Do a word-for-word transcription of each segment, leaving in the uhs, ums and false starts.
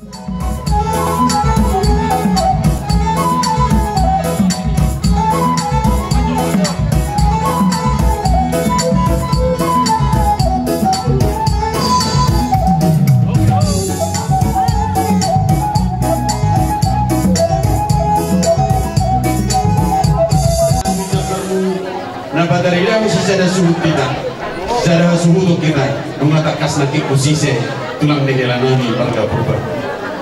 Na pataridahon sisada suhut hita, sisada hasuhuton hita, nunga tangkas nangkin husise tulang ni hela nami marga Purba.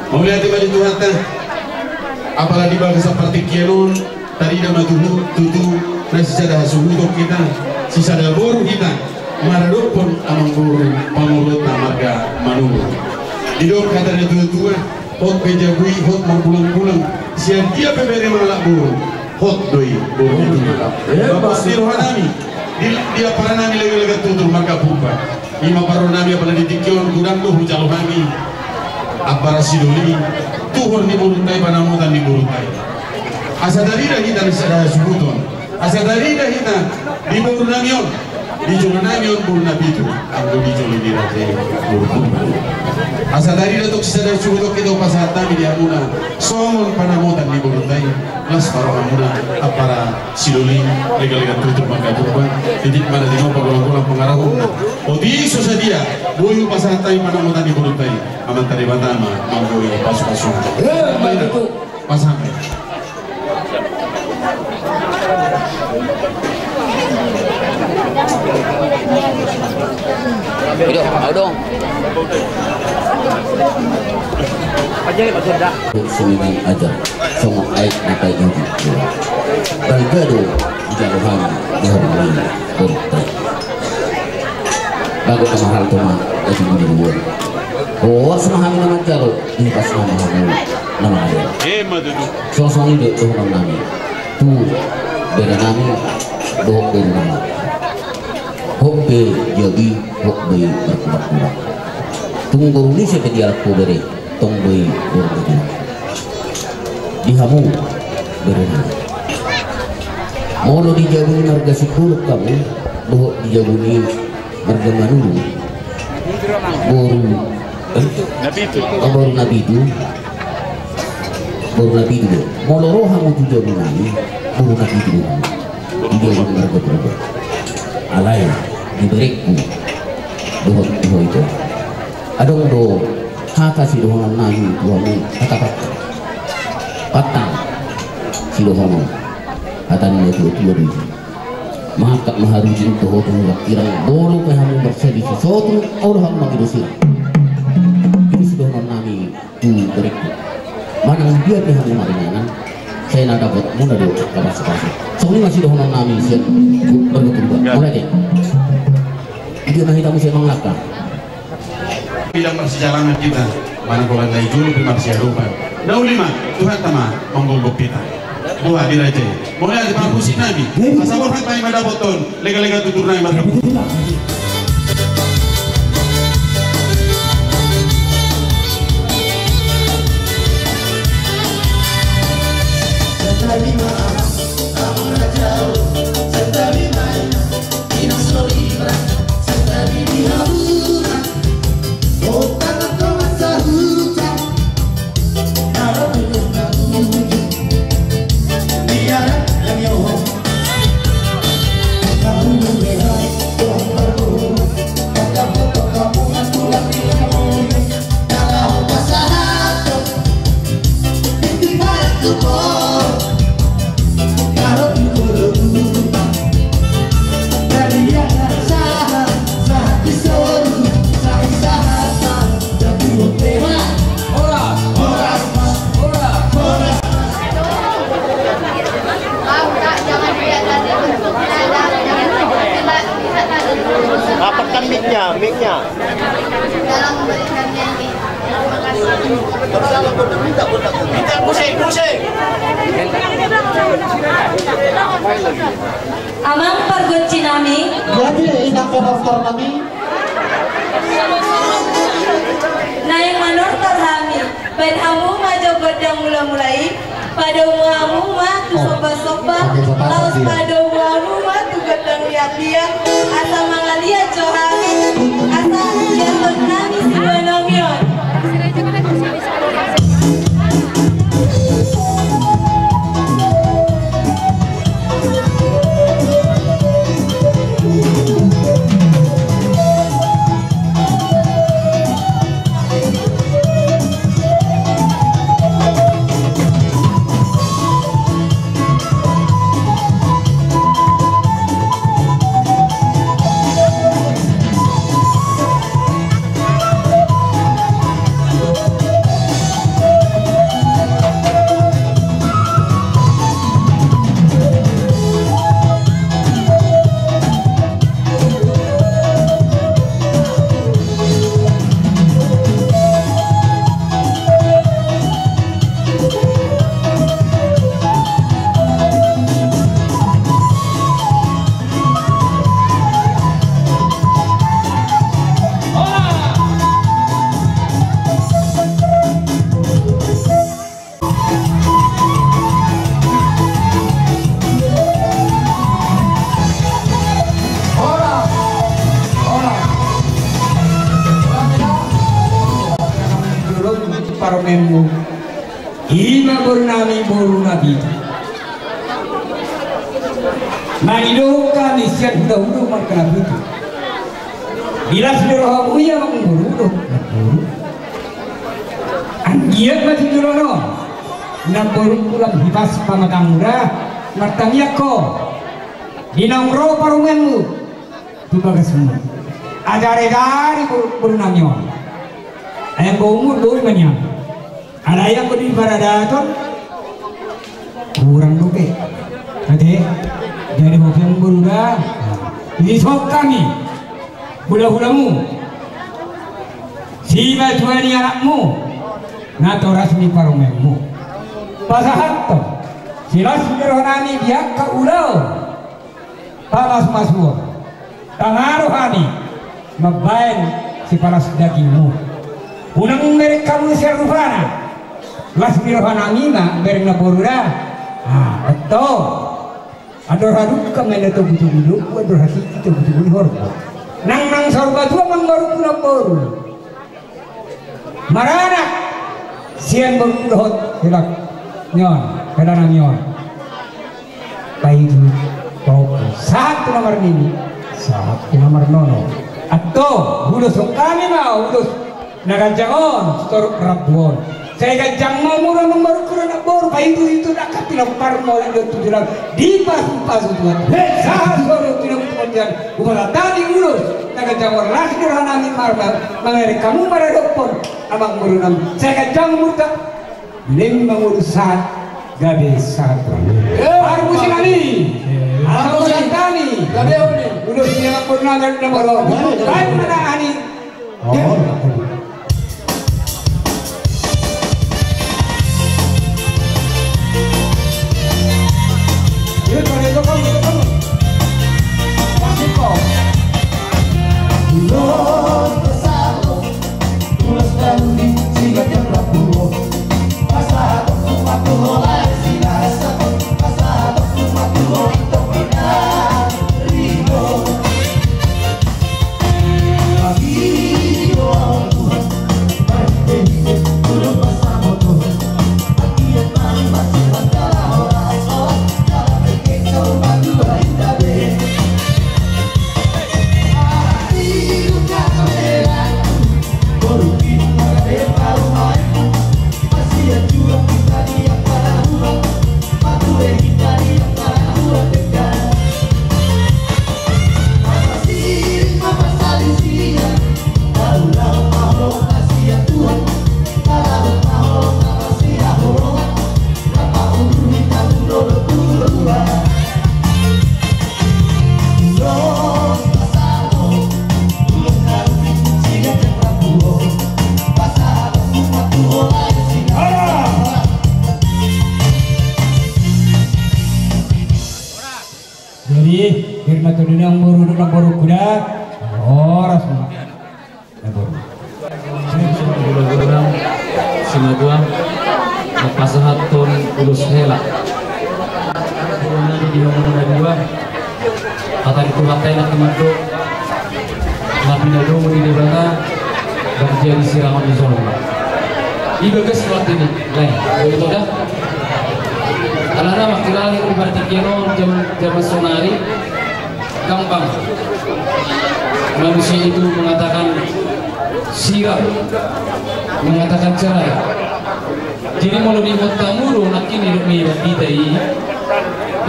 Mauliate ma di Tuhanta, apala di bagasan partingkian on, tarida ma tutu, tutu, na sisada hasuhuton hita, sisada boru hita, maradophon amangboru, pamoruonta marga Manurung. Didok hata ni natuatua, hot pe jabu i, hot margulanggulang, sian dia pe bere mangalap boru, hot do i boru i. Ima pos ni roha nami, di, di ampara nami legalega tutur marga Purba. Ima parroha nami apala di tingki on godang do hujalo hami ampara sidoli, tuhor ni borunta i, panamotan ni borunta i. Asa tarida hita na sisada hasuhuton. Asa tarida hita di boru nami on, di jolo nami on boru Napitu, anggo di jolo ni raja i boru Purba. Asa tarida tong sisada suhut hita, hupasahat hami di hamuna songon panamotan ni borunta i, las ma rohamuna ampara sidoli, legalega tutur marga Purba. Titip ma na tinopa, golanggolang pangarahutna. Otik so sadia boi hupasahat hami panamotan ni borunta i, Amanta Debata ma mamboi pasupasu. Eh, baik itu. Pasahat. Ayo dong, ayo dong. Ajar, ajar dah. Seniman ajar, songon aek na paihut. Balga do dijalo hami di hamu ni borunta i. Bagot na mahal toma, aji budi luar. Horas ma hami na manjalo, di pas nama hamu na manjalo. Ima tutu. Songon i do dohonon nami tu bere nami dohot boru nami. Hot pe jabu i, hot do i margulanggulang. Tung boru ni ise pe dialap ho bere, tong do i boru ni tulang. Di hamu bere nami, molo di jabu ni marga Simbolon hamu dohot di jabu ni marga Manurung, boru, eh? Napitu. Oh, boru Napitu. Boru Napitu do. Molo ro hamu tu jabu nami, boru Napitu do hamu. Di jabu ni marga Purba. Alai di berengku dohot di ho ito, adong do hata sidohonon nami tu hamu, hata pantang. Pantang sidohonon. Hata ni natuatua do i. Mangkap ma harujing dohot tu hula irang, molo pe hamu marsadi sisotung, olo hamu mangido sirang. I do sidohonon nami tu berengku. Manang dia pe hamu maringanan, sai na dapot muna do angka pasupasu. Songon i ma sidohonon nami sian marga Purba. Mauliate. Dia ma hita muse mangalangka. Bidang marsijalangan hita, manang holan na i jolo pe marsiadopan. Na uli ma, Tuhanta ma manggomgom hita. Boha di raja i. Mauliate parmusik nami. Asa borhat ma i mandapothon legalega tutur nami marga Purba. Rapatkan mic-nya, mic-nya. Amang pargonsi nami. Jadi, inang koordinator nami. Naeng manortor hami, baen hamu ma jo gondang mulamula i. Padomu hamu ma tu sombasomba, laos padomu hamu ma tu gondang liatliat, asa mangaliat jo hami, asa liathon hami siboanongi on. parumaenmu. I ma boru nami boru na pitu. Mangido hami sian hulahula marga na pitu. Di las ni rohamu i amangboru dohot namboru. Anggiat ma tu joloan on namborungku lam hipas pamatangmu da martangiang ho di naung ro parumaenmu tu bagasmu. Ajari-jari boru, boru nami on. Ayam bau umur bau i ma nian. Alai anggo di paradaton hurang dope. Ate, jadi hopi amangboru da. Dison hami hulahulamu, simatua ni anakmu, natoras ni parumaenmu, pasahathon silas ni roha nami di angka ulaon pamasumasuon. Tangkas do hami mambahen sipalas dagingmu. Unang mereng hamu sian rupana. Las ni roha nami ma mereng namboru da. Ah, betul. Andor halumpang ma na togutogu ni lombu, andor hasidi togutogu ni horbo. Nang, nang saur matua ma amangborungku namboru. Maranak sian borungku dohot hela ni on, hela nami on. Paidua, paopat, sahat tu na marnini, sahat tu na marnono. Antong, uloshon hami ma ulos na ganjang on, sitorop rambu on. Sai ganjang ma umur amangborungku dohot namboru, paidua-idua angka pinompar ma holan dohot tu joloan dipasupasu Tuhan. Sahat do tu na marnini. Hupasahat hami ulos na ganjang on, las ni roha nami ma-, mamereng hamu maradophon amangboru nami. Sai ganjang umurta, leleng mangolu sahat, gabe sahat. Parmusik nami. Parmusik nami. Gabe on. Ulos ni amangboru nami na molo. Baen ma na ani. Jadi, firman Tuhan ini yang baru, yang baru kuda, horas ma. Hulahula, simatua, pasahathon ulos hela. Di nomor dua, hata ni Tuhanta i nangkin mandok, na pinadomu ni Debata, manjadi sirangon ni jolma. Di bagas waktu ini, lain, begitu dah. Alana makin lahir di partingkian on zaman, zaman sonari, gampang manusia itu mengatakan sirang, mengatakan cerai. Jadi molo di kota muru nangkin hidup ni hita i,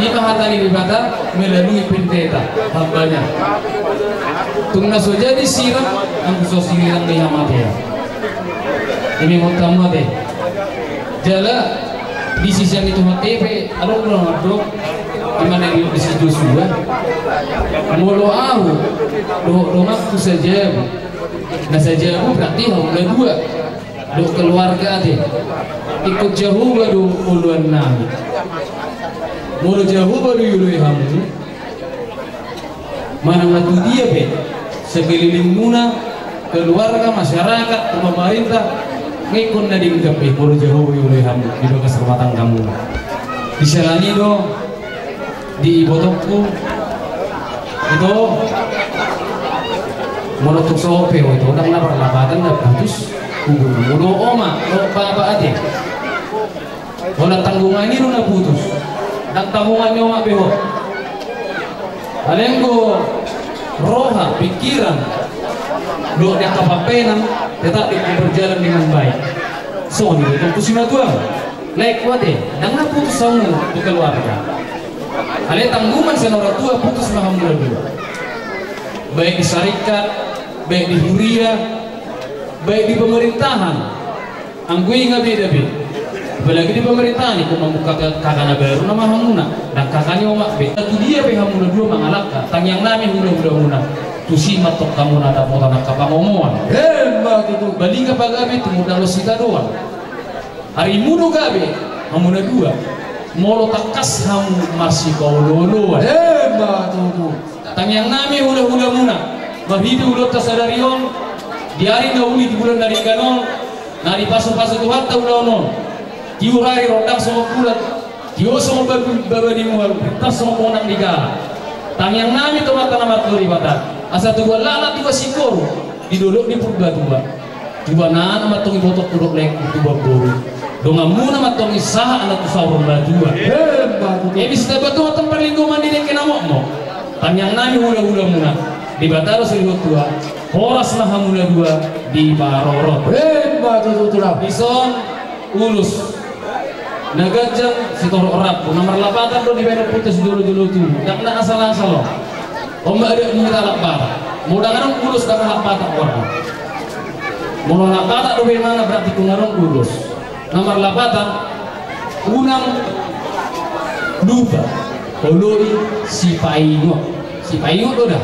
i ma hata ni Debata melalui pendeta, hambanya. Tung na so jadi sirang, anggo so sirang ni hamatean. Ini kota mate. Jala di sisian itu H T P, adong do na mandok, di mana di, di si Joshua. Molo ahu dohot donganku sajabu, na sajabu berarti hamu na dua. Dohot keluarga ate. Ingkon Jahowa do oloan nami. Molo Jahowa do ioloi hamu, manang na tu dia pe sekelilingmuna, keluarga, masyarakat, pemerintah, ingkon na denggan be molo Jahowa ioloi hamu di bagas rumah tanggamuna. Di siala ni i do di ibotongku, ito, molo tung so pe ho ito, ndang na parlapatan, na putus. Hubungan molo oma dohot bapa ate, holan tanggungan i do na putus. Ndang tanggungan ni oma be ho. Alai anggo roha, pikiran dohot ni angka pambahenan tetap berjalan dengan baik. Songon i do tong tu simatua. Lae, kuat e, ndang na putus hamu tu keluarga. Alai tanggungan sian orang tua, putus ma hamu na dua. Baik di syarikat, baik di huria, baik di pemerintahan. Anggo i nga beda be. Apalagi di pemerintahan, ingkon mambuka ka-, kaka na baru nama hamuna. Ndang kaka ni oma be. Tu dia pe hamu na dua mangalangka, tangiang nami hula-hulamuna. Tusi ma tong hamu na dapotan angka pangomoan. Emma tutu. Balinga pagabe tumundalhon sitadoan. Arimu do gabe hamu na dua, molo tangkas hamu marsipaolo-oloan. Emma tutu. Tangiang nami hula-hulamuna, marhite ulaonta sadari on, di ari na uli di bulan na denggan on, na dipasu-pasu Tuhanta ulaon on. Tiur ari rondang songon bulan, tio songon baba, baba ni mual, pintar songon bonang ni galang. Tangiang nami tu Amanta na martua Debata, asa tubuan laklak tubuan singkoru di dolok ni Purbatua. Tubuan anak ma tong i botohon tu dolok ni Purbatua. Donganmuna ma tong i sahat anak tu saur matua. Emma tutu. Eme sitamba tua tong parlinggoman ni dengke na mokmok. Tangiang nami hula-hulamuna, Debata do silehon tua, horas ma hamu na dua diparorot. Emma tutu, tulang. Dison ulos na ganjang sitorop rambu, na marlapatan do dibaen ompunta sijolo-jolo tubu. Ndang na asal-asal on. On ma adat ni hita halak Batak. Molo ndang adong ulos ndang halak Batak goarna. Molo halak Batak dope imana berarti tung adong ulos. Na marlapatan, unang lupa oloi sipaingot. Sipaingot do da.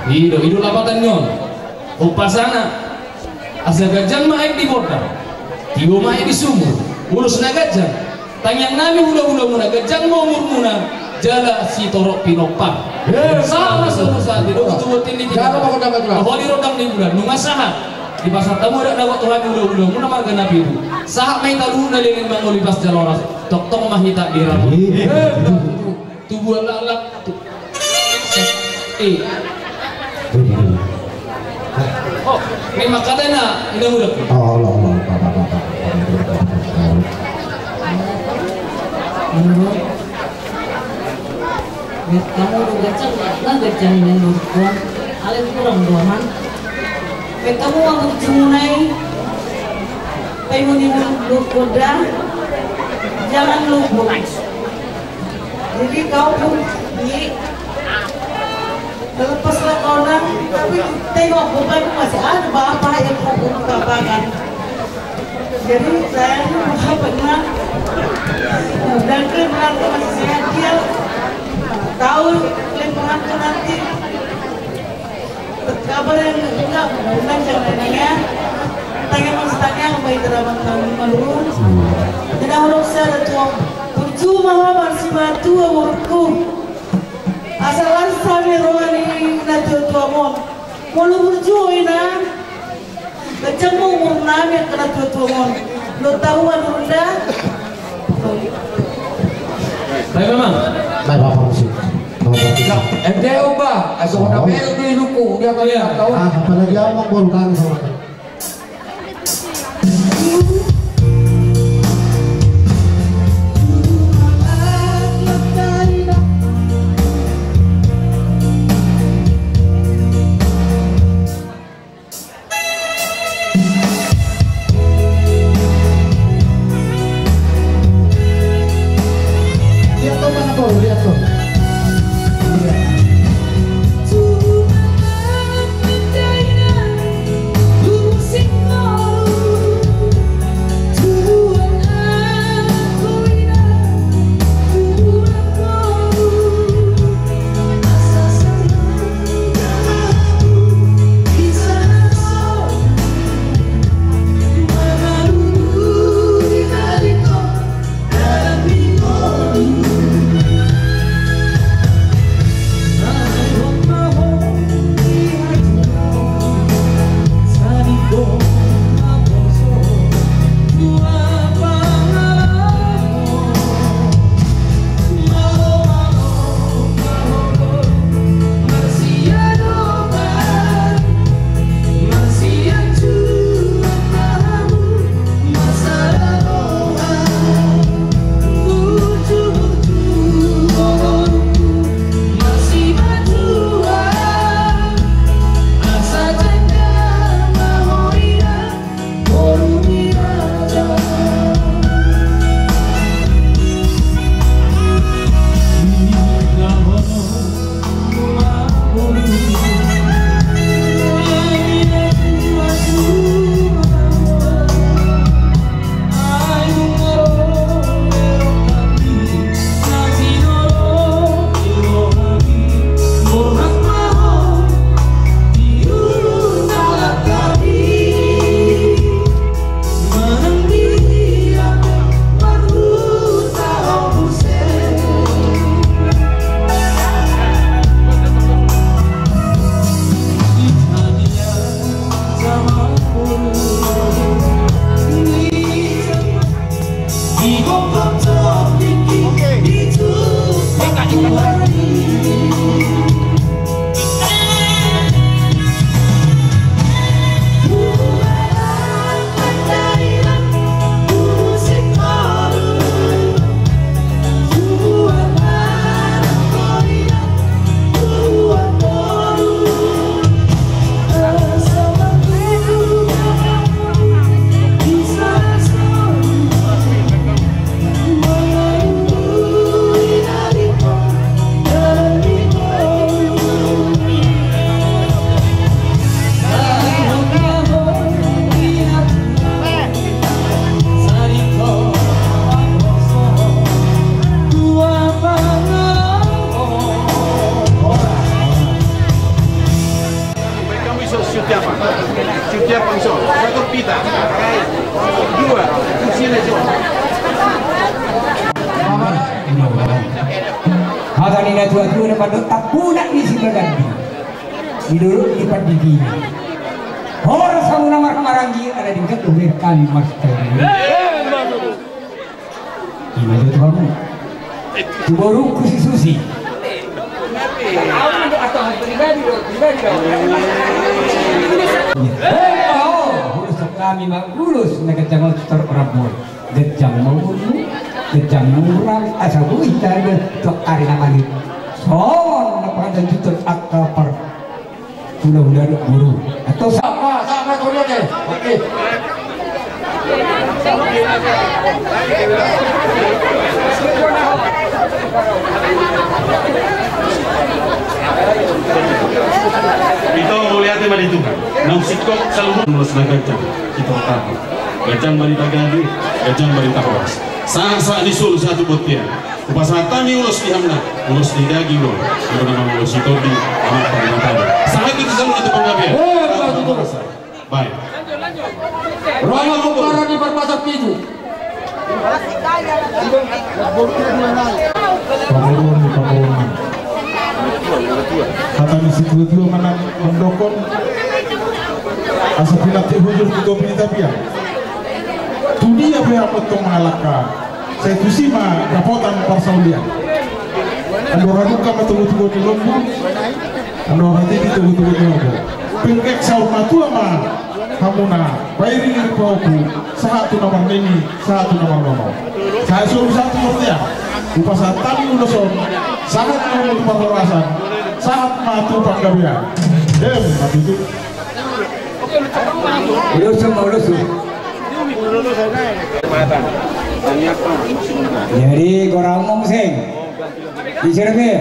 I do, i do lapatan ni on. Umpasana, asa ganjang ma aek di bondar, tio ma aek di sumur, ulos na ganjang. Tangiang nami hula-hulamuna, ganjang ma umurmuna, jala sitorop pinompar. Emma. Sahat ma solu saat i, dohot tu bontean ni tiga. Jala ma gondang ma tulang. Dohot di rondang ni bulan, nunga sahat. Dipasahat hamu adat na gok tu hami hula-hulamuna marga na pitu. Sahat ma hita luhut na leleng mangoli pas jala horas. Tongtong ma hita diramoti. Emma tutu. Tubuan laklak tu. Eh. Ini makanya inang uda. Oh, Allah, Allah, Allah, Allah, Allah. Menurut, menurut kamu udah gacang, nggak gacang menurut gua. Alai kurang gua, man. Kamu mau berjumlah, pengen ini lu kuda, jangan lupa. Jadi kau pun, Ni, terlepaslah kau, Nang, tapi tengok bebanmu masih ada, bapak yang kau butuh bapak kan. Jadi saya ini bapak, Nang, dan dia merasa masih sehat, dia tahu lingkunganku nanti. Kabar yang enggak, bukan yang lainnya. Tangiang ma, tangiang ma i, teramat kami malu. Tidak urus saya ada tua. Percuma ma marsimatua umurku. Asal las hami roha ni natua-tuamon. Molo burju, Inang. Ganjang ma umur nami angka natua-tuamon. Lo tahu anu runda. Baik, Mamang. Baik, Bapak Musik. Bapak Musik. Ende oba, asal udah bel di luku, dia kali ya, tahu. Ah, apalagi abang baru kan sama. Setiap pangso, satu pita. Dua, fungsinya so. Hata ni na tua-tua na pandok, tampunak ni si bagandi. Didorong di pandidi. Horas hamu na marhaha maranggi, ala denggan dohot kami marsitai. Ima do tu hamu, tu borungku si Susi. Eh, oh, ulos hami ma ulos na ganjang on tu tor Rambu. Ganjang ma umurmu, ganjang ma umurmu, asa boi hita tu ari na manik. Songon na pangantutup angka par Hula-hula dohot boru. Atau sa- Sama, sama, sama, sama, oke. Ito, mauliate ma di Tuhan. Naung singkop saluhut ulos na ganjang. Ito, apa? Ganjang barita gabe, ganjang barita horas. Sahat-sahat ni solu sahat tu bontean. Hupasahat hami ulos di hamuna, ulos ni daging do, ulos ni tondi, anak pangkatana. Sahat di solu tu panggabean. Eh, baik. Roha mempara di parpasar pitu. Pamoruon ni pamoruon. Hata ni situa-tua ma na mandok on. Asa pinantik hujur tu topi ni tapian. Tu dia pe hamu tong mangalangka. Sai tusi ma dapotan parsaulian. Andor halumpang ma togu-togu ni lombu. Andor hatiti togu-togu ni horbo. Pengkek saur matua ma hamuna pairing-iring pahompu, sahat tu na marnini, sahat tu na marnono. Sahat solu sahat tu bontean. Hupasahat hami ulos on. Sahat ma hamu tu parhorasan. Sahat ma tu panggabean. Dem ma tutu. Ulos ma, ulos. Jadi, gorang mau museng. Bisa lebih.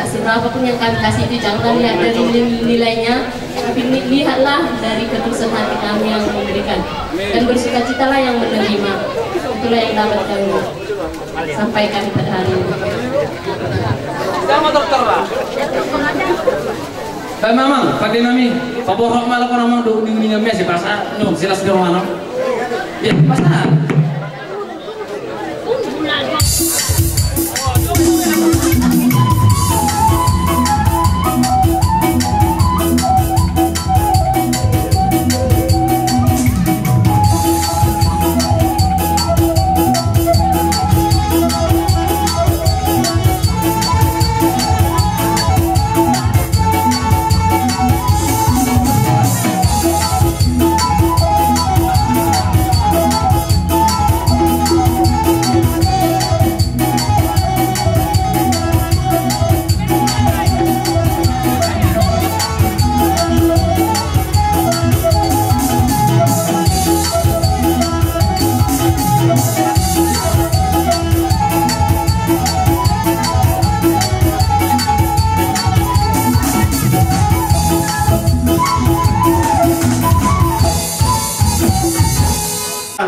Seberapa pun yang kami kasih itu, janganlah lihat dari nil-, nilainya, tapi ni-, lihatlah dari ketulusan hati kami yang memberikan. Dan bersukacitalah yang menerima. Itulah yang dapat kami sampaikan pada hari ini. Baen ma amang, pande nami, paborhat ma laho amang, do uning-uningan ma i, asa nunga jelas do amang. Ia, pasahat.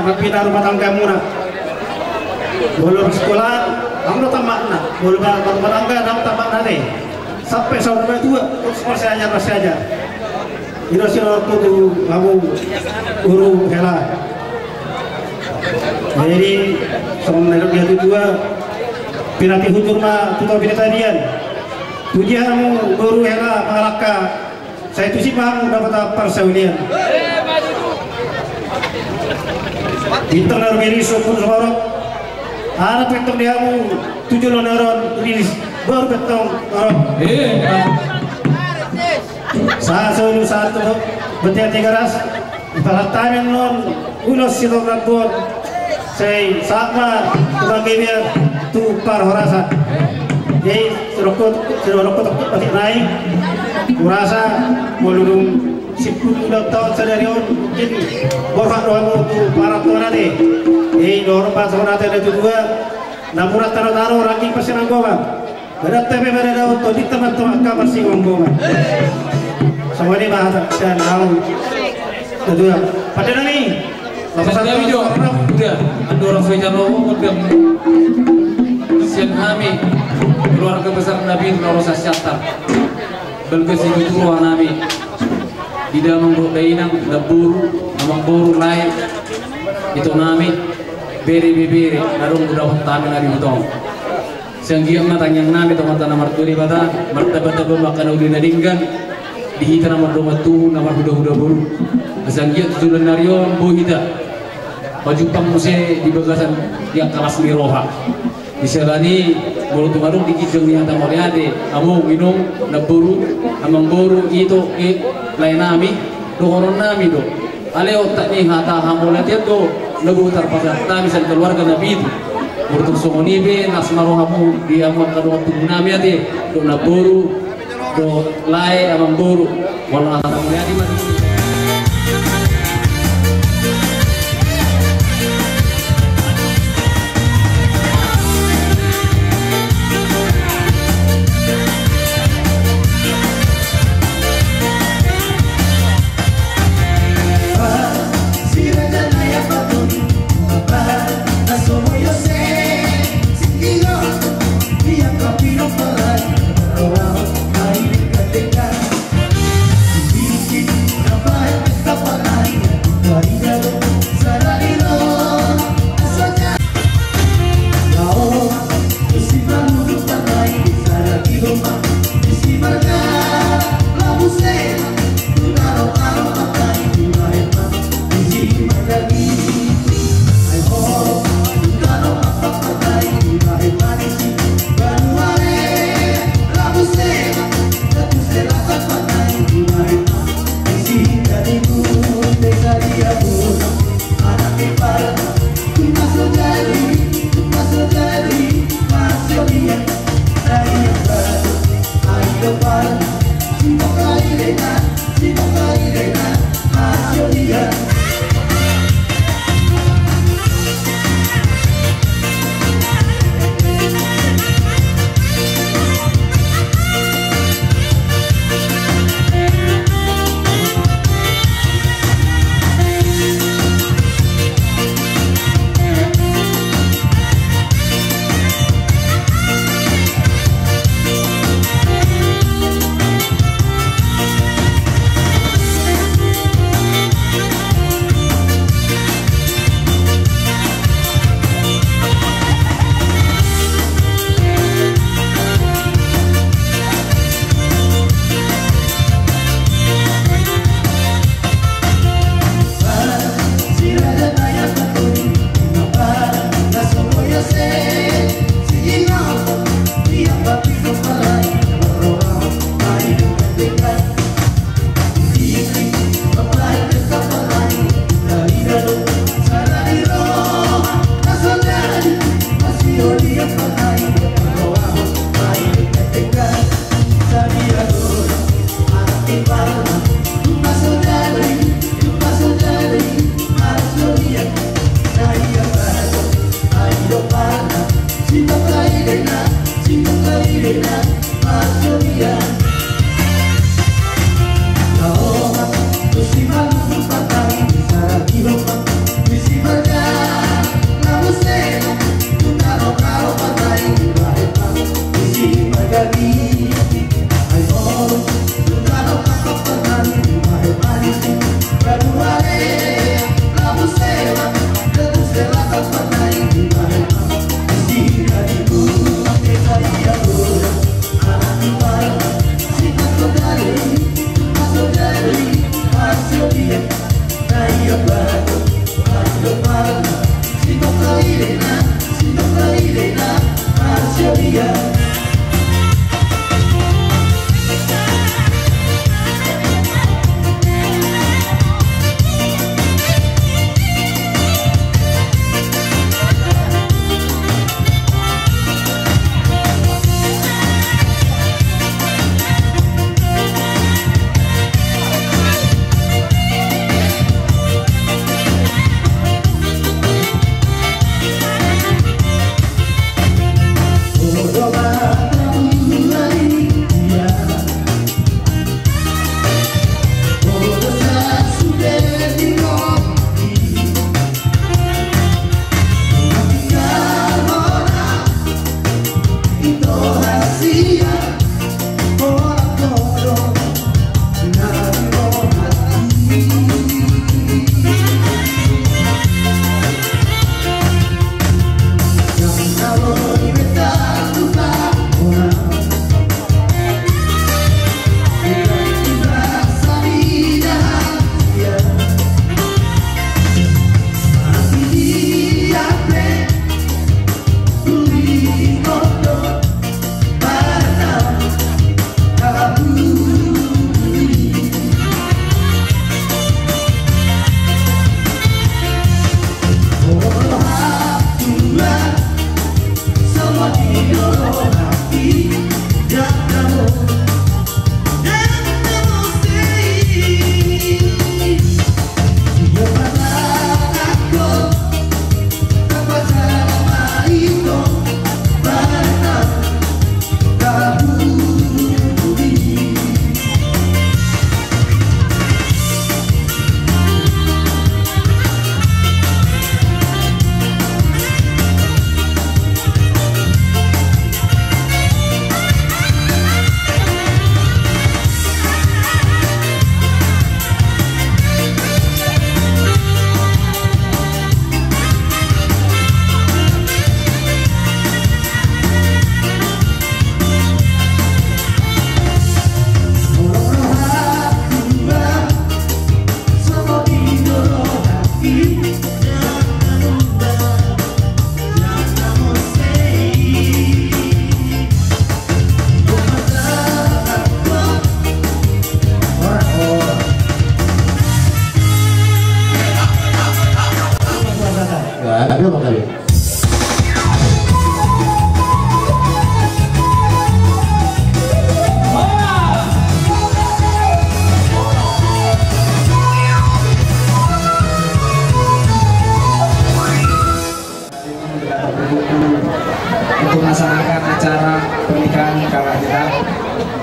Marbina rumah tanggamuna. Molo di sekolah, ndang do tamatna. Molo ba-, rumah tangga, ndang tamatna ate. Sampe saur matua, terus masih ajar, masih ajar. I do sidohononku tu hamu boru hela. Jadi, songon na nidok ni natuatua, pinantikhuntur ma tu topi ni tapian. Tudia hamu boru hela mangalangka. Sai tusi ma hamu dapotan parsaulian. Bintang na rumiris sombun sohorop. Anak bintang di hamu tu jolo na ro on riris. Boru bintang ro on. Sahat solu sahat tu Bete Tigaras. Pasahat hami annon ulos sitorop rambu on. Sai sahat ma tu panggabean tu parhorasan. Jadi, sidohononku, sidohononku toktok batik nai. Hurasa, molo dung simpulu ulang taon sadari on, mungkin borhat do hamu tu parorahon ate. Jadi, dohonon ma songon hata ni natuatua, na murah tano-tano, rangging pansinanggoman. Badan pe madadao, tondinta ma tu angka parsinanggoman. Songon i ma hata sian ahu. Tutu, pande nami. Lapasan. Pande nami jo. Uda, andorang so i jalo, uda. Sian hami, keluarga besar Nabi, na ro sian Siantar. Balga situtu roha nami. Di damang dohot dainang, namboru, amangboru, lae, ito nami, bere, ibebere, na adong di huta nami na di Hutong. Sai anggiat ma tangiang nami tu Amanta na martua Debata, martamba-tamba ma angka na uli na denggan di hita na mardongan tubu, na marhuda-huda boru. Sai anggiat tu joloan ni ari on boi hita pajumpang muse di bagasan di angka las ni roha. Di siala ni, molo tung adong di ginjang ni hata mauliate, among, inong, namboru, amangboru, ito, e, lae nami, dohonon nami do. Alai otak ni hata hamauliatean do na boi tarpasahat hami sian keluarga na pitu. Molo tung songon i pe, las ma rohamu di hamu angka dongan tubu nami ate, dohot namboru, dohot lae, amangboru. Molo hata hamauliate ma.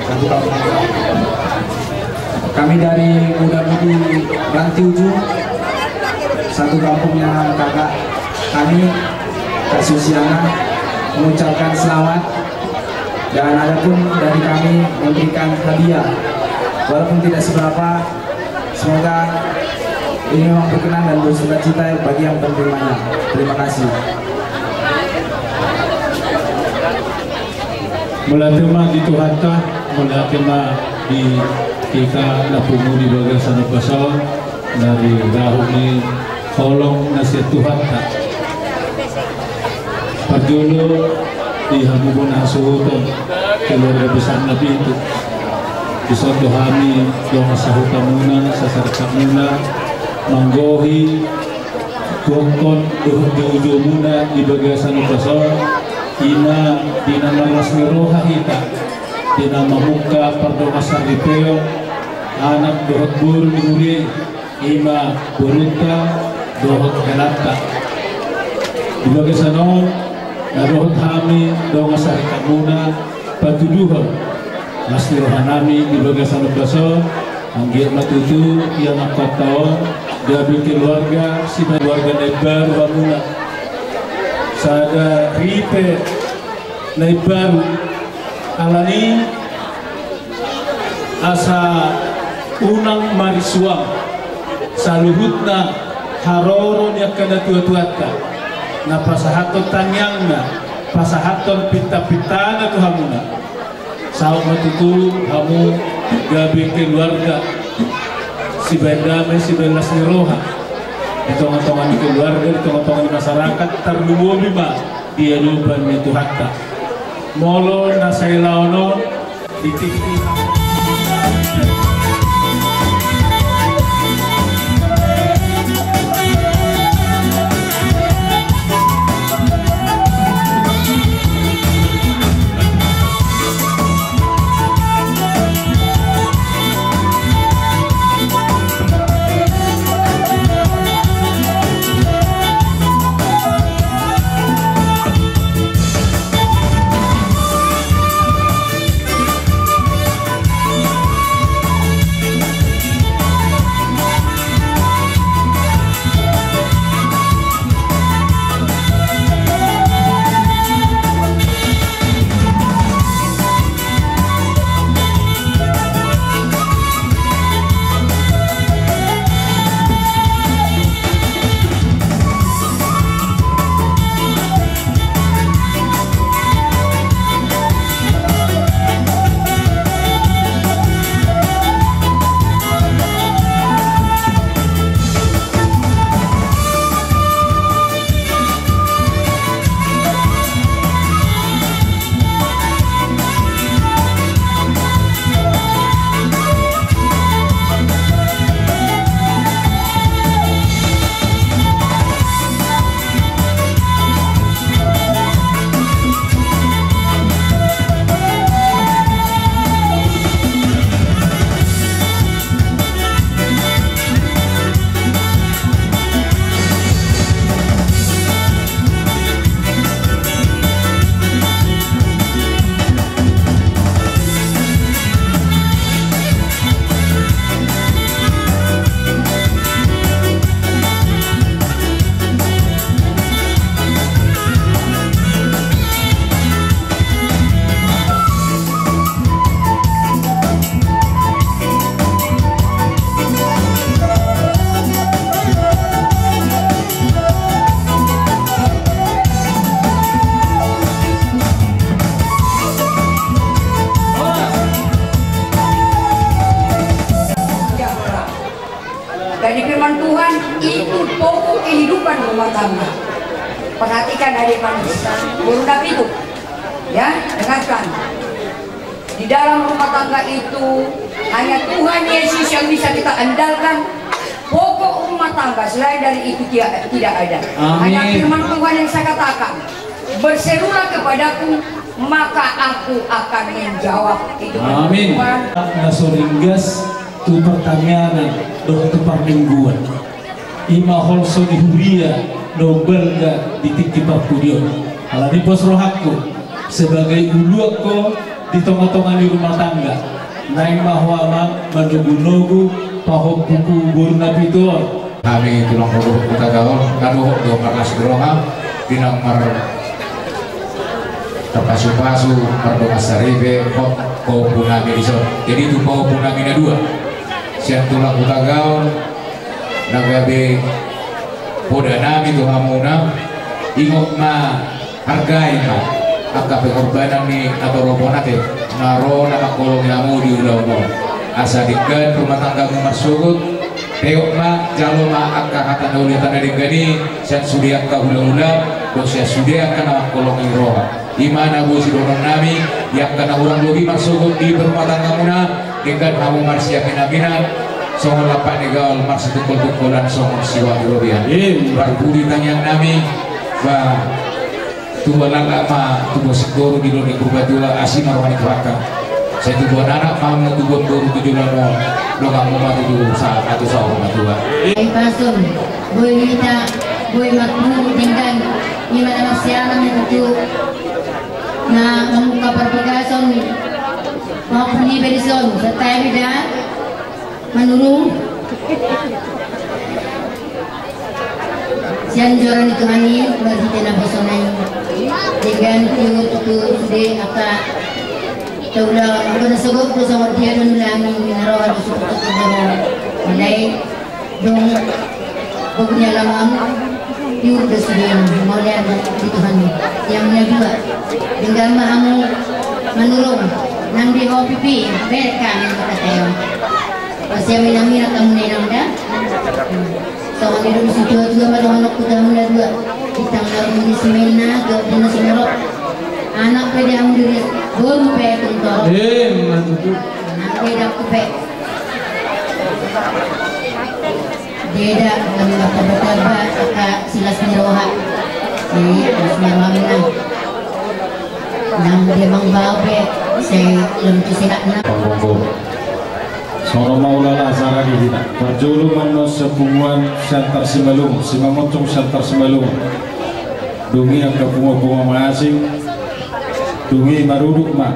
Satu kampung. Kami dari Muda Mudi Ranti Ujung, satu kampungnya kakak kami, Kak Susiana, mengucapkan selamat. Dan ada pun dari kami memberikan hadiah, walaupun tidak seberapa, semoga ini memang berkenan dan bersukacita bagi yang penerimanya. Terima kasih. Mauliate ma di Tuhanta, mauliate ma di hita na pungu di bagasan ombas on, dari rahu ni holong na sian Tuhanta. Parjolo di hamu bona hasuhuton keluarga besar Napitu. Dison do hami dongan sahutamuna, sasaripeonmuna, manggohi gokhon dohot joujomuna di bagasan ombas on, ima di na marlas ni roha hita, di na mamungka pardongansaripeon anak dohot boru ni huria i, ima borunta dohot helanta. Di bagasan on, na dohot hami dongan saripeonmuna patuduhon las ni rohanami di bagasan ombas on, anggiat ma tutu ianakhonta on gabe keluarga, sibaen keluarga na imbaru hamuna. Sada ripe na imbaru, alani asa unang marisuang saluhutna haroro ni angka natuatuanta na pasahathon tangiangna, pasahathon pintapintana tu hamuna. Saut ma tutu hamu gabe keluarga sibaen dame, sibaen las ni roha di tongatonga ni keluarga, di tongatonga ni masyarakat, tarlumobi ma di adopan ni Tuhanta. Molo na sailaon on di tingki Dari firman Tuhan, itu pokok kehidupan rumah tangga. Perhatikan adik manis, boru Napitu. Ya, dengarkan. Di dalam rumah tangga itu hanya Tuhan Yesus yang bisa kita andalkan. Pokok rumah tangga, selain dari itu tidak, tidak ada. Amin. Hanya firman Tuhan yang saya katakan, "Berserulah kepadaku, maka aku akan menjawab." Itu firman Tuhan. Amin. Na so ringgas tu partangiangan dohot tu parmingguan. Ima holso ni huria na umbalga di tingki parpudi on. Alani pos rohangku, sebagai uluan ho, Di tongatonga ni rumah tangga, naeng ma ho amang manogunogu pahompu boru na pitu on. Hami tulang Hutagaol, na dohot do marlas ni roha, di na mar- tarpasupasu, mardongan saripe, hot pahompu nami dison. Jadi tu pahompu nami na dua, sian tulang Hutagaol, na gabe poda nami tu hamuna, ingot ma, hargai ma angka pengorbanan ni na torop on ate, na ro na mangkolongi hamu di ulaon on. Asa denggan rumah tanggamu marsogot, peop ma, jalo ma angka hata na uli, hata na denggan i sian sude angka hulahula dohot sian sude angka na mangkolongi roha. I ma na boi sidohonon nami di angka na hurang lobi marsogot di rumah tanggamuna. Denggan hamu marsiaminaminan songon lampak ni gaol, marsitungkoltungkolan songon siwagi robean. Marpudi tangiang nami. Ba, tubu laklak ma tubu singkoru di lomo ni Purbatua, asi ma roha ni Tuhanta. Sai tubuan anak ma hamu, tubuan boru tu joloan on, donganmu ma tutu sahat tu saur matua. Ai pason, boi hita, boi marpungu denggan, i ma na marsiaminaminan tu na mamungka parbagason. Maupun iba dison, santabi da, Manurung sian joro ni Tuhan i, marhite naposona i. Denggan tiur tu sude angka taula, anggo na sogot do songon dia do nulangi, na roha do sukutuk do. Mulai dung bogu ni alaman, tiur do sude, mauliate di Tuhan i. Yang na dua, denggan ma hamu Manurung, nang di ho pipi, berek hami mangkataion. Marsiaminaminan hamu na inang da. Songon i do disi tua-tua ma dohononku tu hamu na dua. Bintang na ro di simenna, gabe na sinorop. Anak pe di hamu diri, boru pe tung torop. Ima tutu. Anak pe, dangku pe. Deda, nang martamba-tamba angka silas ni roha. Jadi, harus marmamina. Nang dia mangbao pe, sai lam tu sehatna. Panggogo. Songon on ma ulaon acara di hita. Parjolo ma annon sian punguan Siantar Simalungun, Simamoncong Siantar Simalungun. Dung i angka punguan-punguan mangasing. Dung i marudut ma.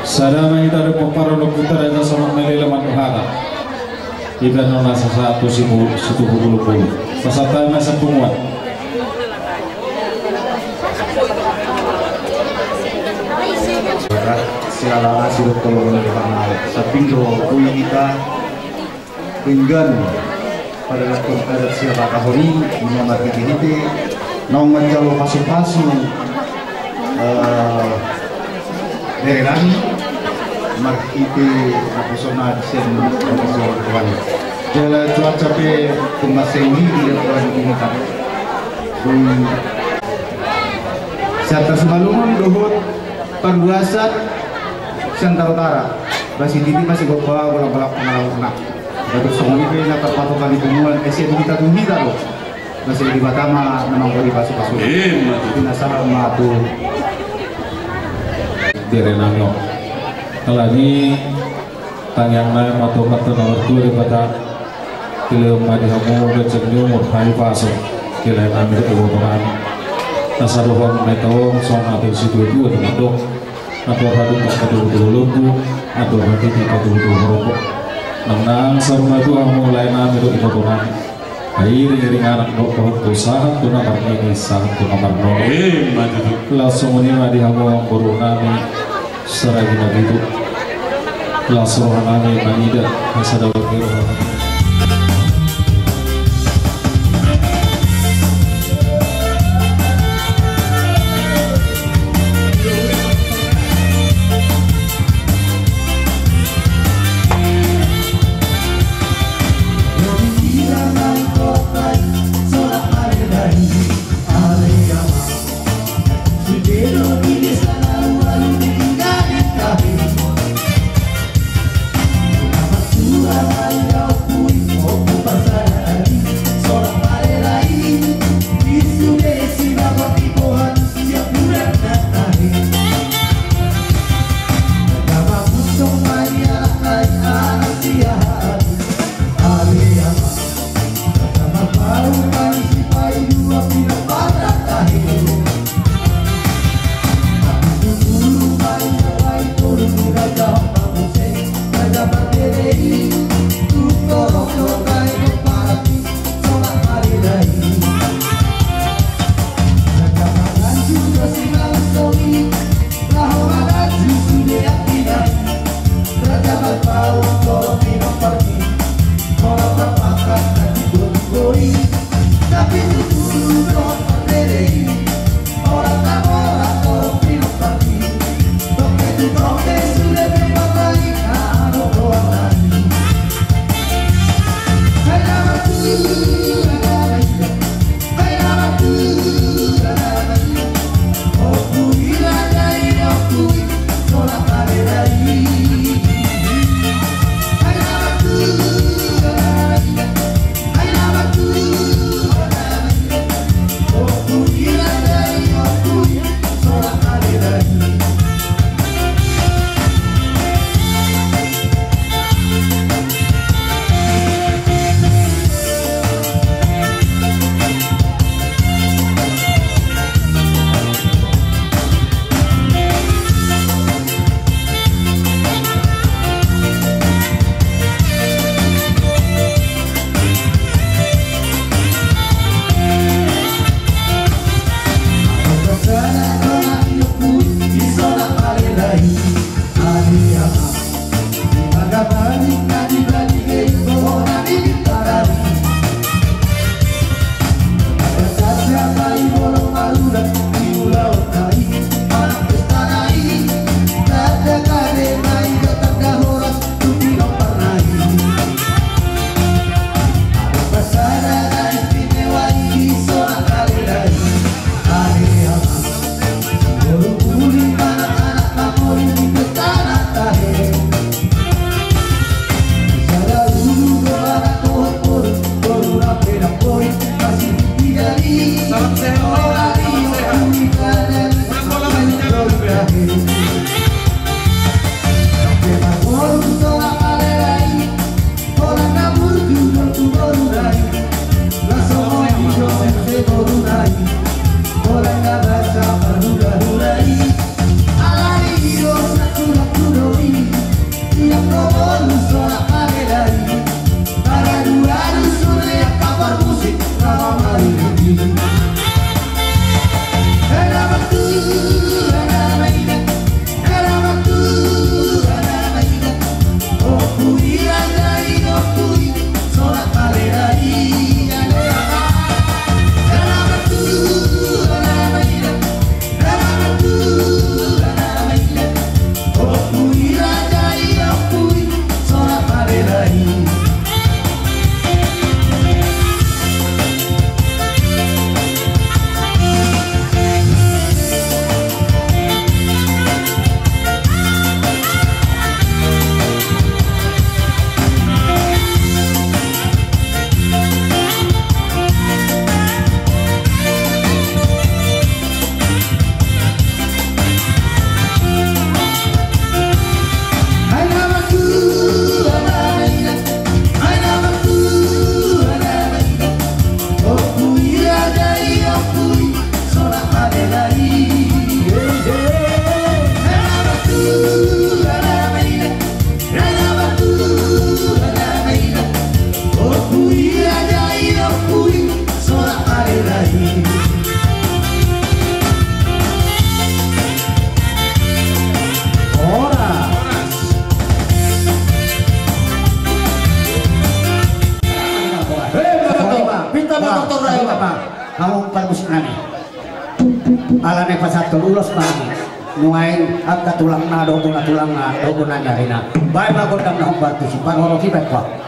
Sada ma hita dohot pomparan ni ompunta Raja Samak Malela Manduhara. Iba annon na sasahat tu sibu-, situhu bulung-bulung. Pasahat ma sian punguan. Siala na sidok tolong ni Tuhan. Samping do boi hita denggan pada lakon adat siapa tahun ini, ima marhite-hite naung manjalo pasu-pasu, eh, bere nami, marhite naposona di sian naposona Tuhan. Jala cuaca pe tung mansai ulidi di Tuhan ini kan. Dung Siantar Simalungun dohot parluasan Siantar Utara. Basi titi masih gopa bola-bola pengalamna. Batuk songon i pe na tarpatokan di punguan, ese di hita tu hita do. Basi Debata ma na manggori pasu-pasu. Ima tutu. Pinasahat ma tu bere nami on. Alani tangiang nami ma tu Amanta na martua Debata. Dilehon ma di hamu ganjang ni umur, hahipason. Di lae nami dohot iboto nami. Asa dohonon ni taon songon na tusi tua-tua di mandok. Andor hatupa patudutudu lombu, andor hatiti patudutudu horbo. Nang nang saur matua hamu lae nami dohot iboto nami. Pairing-iring anak dohot pahompu sahat tu na marnini sahat tu na marnono. Ima tutu. Laos songon i ma di hamu boru nami Saragi na pitu. Laos roha nami mangida hasadaon ni roha. Pinta ma doktor Raheman. Hamu parmusik nami. Alana i pasahat ulos ma nuaeng angka tulangna dohot bona tulangna dohot bona ni arina. Baen ma gondang na hombar tusi parhorong i baen.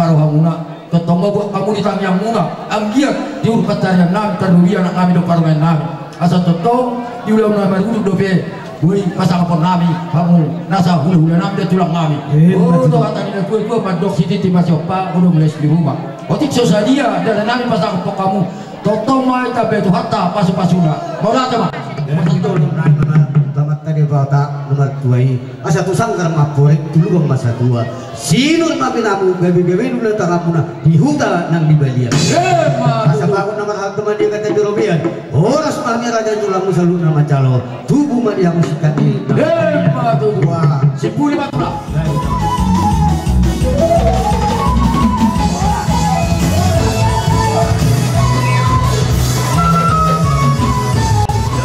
Rohamuna, tongtong ma buat hamu di tangiangmuna, anggiat di uhum pansarian nami, tarlumobi anak nami dohot parumaen nami. Asa tongtong di ulaon na marudut dope boi pasangaphon nami hamu nasa hulahula nami dohot tulang nami. Emma tutu. Olo, hata ni na tuatua, mandok sititi ma siompa, godang mulai di ruma. Otik so sadia dalan nami pasangaphon hamu. Tongtong ma ditambai Tuhanta pasupasuna. Mauliate ma. Emma tutu, Amanta Debata na martua i. Asa tu sanggar ma amporik, tu lubang ma satua. Sinur ma pinamu, gabe-gabe do na tanganmuna di huta nang di balian. Emma tutu. Asa bagot na marhalto ma di angka tanda robean. Horas ma hami raja ni tulangmu saluhutna manjalo. Tubu ma di hamu singkat ni. Emma tutu. Wah. Simpuli ma tulang.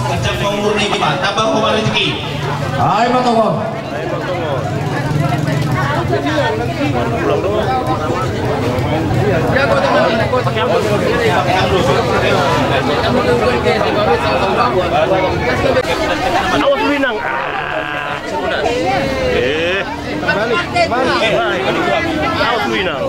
Panjang ma umur ni, tambah ho ma rejeki. Ai ma tongon. Awas lu, Inang. Eh. Awas lu, Inang.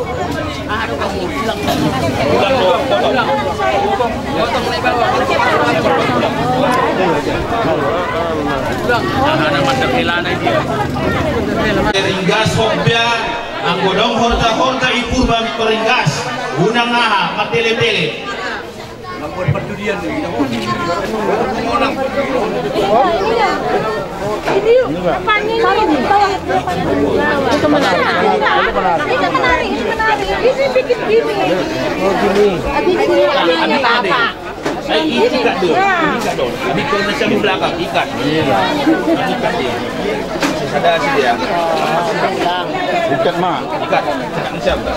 Peringgas hombia, anggo dong horta-horta i Purba Peringgas, unang aha, martele-tele. Ikat dulu, ikat dulu. Ikat dulu. Ikat dia. Ikat ma. Ikat. Ikat siapa?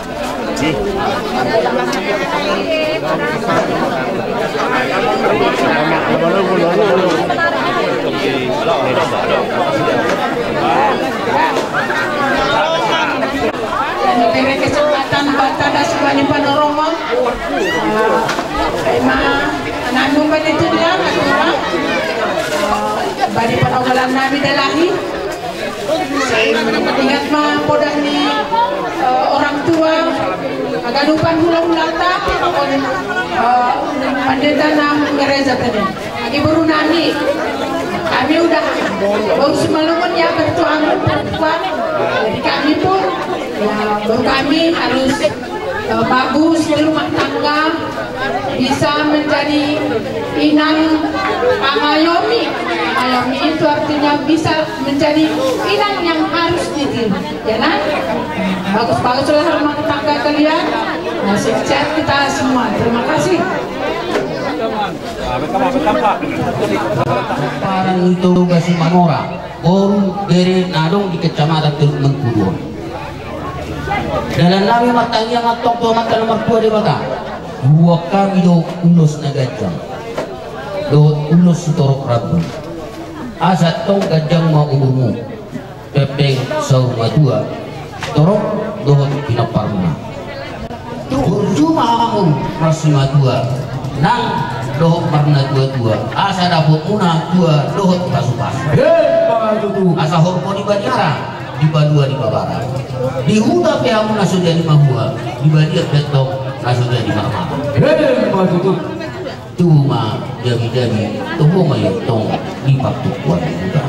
Bere kesempatan buat tanda sebagai panorong. Ima anakmu bani tulang, atura bani panogalan nami dalahi. Ingat ma poda ni orang tua, haganupan hulahulanta, pakon pandita na gereja tadi. Agi boru nami, kami udah bau simalungun ya, bertuamu perempuan. Jadi kami pun ya, boru kami harus bagus di rumah tangga, bisa menjadi inang pangayomi. Pangayomi itu artinya bisa menjadi inang yang harus ditiru, ya kan? Bagus-baguslah rumah tangga kalian. Nah, sukses kita semua. Terima kasih. Parang itu gasi mamora. Boru bere na adong di Kecamatan Teluk Mengkudu on. Dalan nami martangiang antong tu Amanta na martua Debata. Buat hami do ulos na ganjang dohot ulos sitorop rambu. Asa antong ganjang ma umurmu, pempeng saur matua, torop dohot pinomparmuna. Burju ma hamu marsimatua nang dohot marnatuatua, asa dapotmuna tua dohot pasupasu. Emma tutu. Asa horbo di baniara, di banua di babara, di huta pe hamu na so jadi mahua, di balian pe antong na so jadi marmata. Emma tutu. Tubu ma jabijabi, tubu ma i antong di partumpuan ni huta.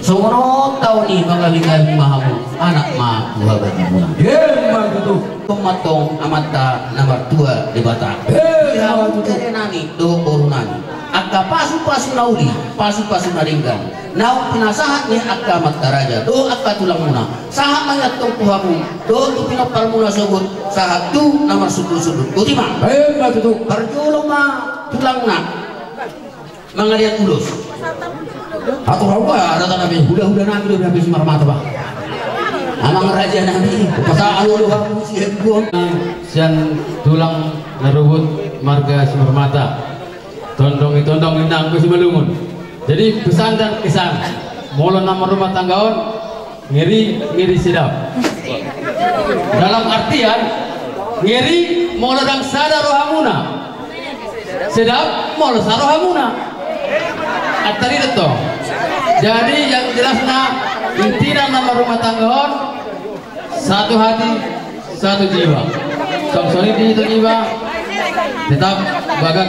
Songon on taon i mangabingabi ma hamu, anak ma tu habagimuna. Emma tutu. Tong ma antong Amanta na martua Debata. Emma tutu. Bere nami dohot boru nami, angka pasupasu na uli, pasupasu na denggan, naung pinasahat ni angka amanta raja dohot angka tulangmuna. Sahat ma i antong tu hamu dohot tu pinomparmuna sogot, sahat tu na marsundutsundu. Botima. Emma tutu. Parjolo ma tulangna mangalean ulos. Atur au ma, rata nami, hulahula nami do nami simarmata bah. Amang raja nami, pasahat olo hamu sian tulang na rubut marga Simarmata. Tondong i tondong, inang pe simalungun. Jadi pesan dan kesan, molo na marrumah tangga on, ngeri, ngeri sedap. Dalam artian, ngeri molo ndang sada rohamuna, sedap molo sada rohamuna. Antong i do tong. Jadi yang jelasna, intina na marrumah tangga on, satu hati, Satu jiwa. Songon i di satu jiwa. Tetap bagak.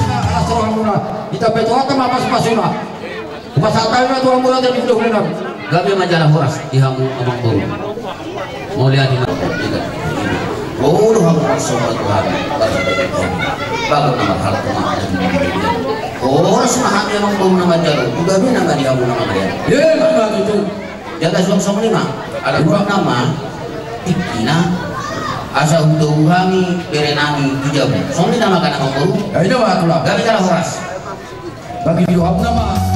Alas rohamuna, ditambai Tuhanta ma pasupasuna. Hupasahat hami ma tu hamuna jala di hulahula nami. Gabe ma jala horas di hamu amangboru. Mauliate ma. O, do hamu marsogot tu hami. Bagot na marhalto ma. Horas ma hami amangboru na manjalo. Gabe nama di hamu na manjalo. Emma tutu. Jala suang songon i ma. Ala suang nama. Tingkina. Asa hutogu hami bere nami tu jabu. Songon i nama kan amangboru. Gabe jala horas. Bagi di rohamuna ma.